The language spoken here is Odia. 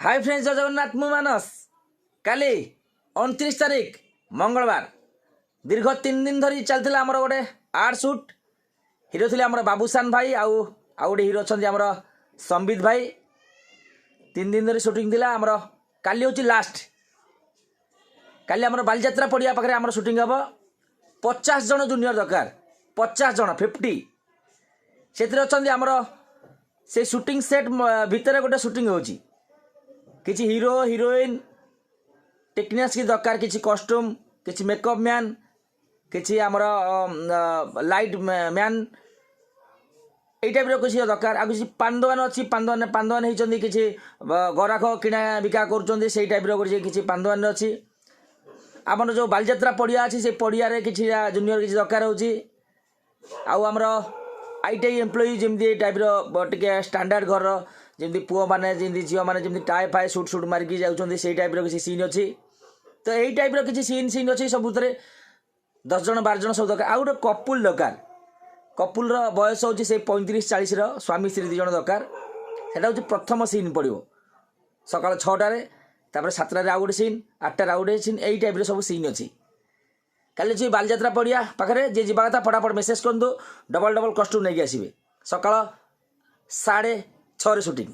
ହାଇ ଫ୍ରେଣ୍ଡସ୍, ଜୟ ଜଗନ୍ନାଥ। ମୁଁ ମାନସ। କାଲି 29 ତାରିଖ ମଙ୍ଗଳବାର ଦୀର୍ଘ 3 ଦିନ ଧରି ଚାଲିଥିଲା ଆମର ଗୋଟେ ଆଡ୍ ସୁଟ୍। ହିରୋ ଥିଲେ ଆମର ବାବୁସାନ ଭାଇ ଆଉ ଆଉ ଗୋଟେ ହିରୋ ଅଛନ୍ତି ଆମର ସମ୍ବିତ ଭାଇ। 3 ଦିନ ଧରି ସୁଟିଂ ଥିଲା ଆମର। କାଲି ହେଉଛି ଲାଷ୍ଟ। କାଲି ଆମର ବାଲିଯାତ୍ରା ପଡ଼ିଆ ପାଖରେ ଆମର ସୁଟିଂ ହେବ। 50 ଜଣ ଜୁନିୟର ଦରକାର, 50 ଜଣ, 50। ସେଥିରେ ଅଛନ୍ତି ଆମର ସେଇ ସୁଟିଂ ସେଟ୍ ଭିତରେ ଗୋଟେ ସୁଟିଂ ହେଉଛି। କିଛି ହିରୋ, ହିରୋଇନ୍, ଟେକ୍ନିସିଆନ୍ସ କିଛି ଦରକାର, କିଛି କଷ୍ଟ୍ୟୁମ୍, କିଛି ମେକଅପ୍ ମ୍ୟାନ୍, କିଛି ଆମର ଲାଇଟ୍ ମ୍ୟାନ୍, ଏଇ ଟାଇପ୍ର କିଛି ଦରକାର। ଆଉ କିଛି ପାନ ଦୋକାନ ଅଛି, ପାନ ଦୋକାନ, ପାନ ଦୋକାନ ହେଇଛନ୍ତି, କିଛି ଗରାଖ କିଣା ବିକା କରୁଛନ୍ତି, ସେଇ ଟାଇପ୍ର କିଛି କିଛି ପାନ ଦୋକାନ ଅଛି। ଆମର ଯେଉଁ ବାଲିଯାତ୍ରା ପଡ଼ିଆ ଅଛି, ସେଇ ପଡ଼ିଆରେ କିଛି ଜୁନିୟର କିଛି ଦରକାର ହେଉଛି। ଆଉ ଆମର IT employee ଯେମିତି ଏଇ ଟାଇପ୍ର ଟିକେ ଷ୍ଟାଣ୍ଡାର୍ଡ଼ ଘରର ଯେମିତି ପୁଅମାନେ, ଯେମିତି ଝିଅମାନେ ଯେମିତି ଟାଏ ଫାଏ, ସୁଟ୍ ସୁଟ୍ ମାରିକି ଯାଉଛନ୍ତି, ସେଇ ଟାଇପ୍ର କିଛି ସିନ୍ ଅଛି। ତ ଏଇ ଟାଇପ୍ର କିଛି ସିନ୍ ସିନ୍ ଅଛି। ସବୁଥିରେ 10 ଜଣ, 12 ଜଣ ସବୁ ଦରକାର। ଆଉ ଗୋଟେ କପୁଲ ଦରକାର। କପୁଲର ବୟସ ହେଉଛି ସେଇ 35-40ର, ସ୍ୱାମୀ ସ୍ତ୍ରୀ 2 ଜଣ ଦରକାର। ସେଇଟା ହେଉଛି ପ୍ରଥମ ସିନ୍ ପଡ଼ିବ ସକାଳ 6ଟାରେ। ତାପରେ 7ଟାରେ ଆଉ ଗୋଟେ ସିନ୍, 8ଟାରେ ଆଉ ଗୋଟେ ସିନ୍, ଏଇ ଟାଇପ୍ର ସବୁ ସିନ୍ ଅଛି। କାଲି ଅଛି ବାଲିଯାତ୍ରା ପଡ଼ିଆ ପାଖରେ। ଯିଏ ଯିବା କଥା ଫଟାଫଟ ମେସେଜ୍ କରନ୍ତୁ। ଡବଲ୍ ଡବଲ୍ କଷ୍ଟ୍ୟୁମ୍ ନେଇକି ଆସିବେ। ସକାଳ 6:30ରେ ସୁଟିଂ।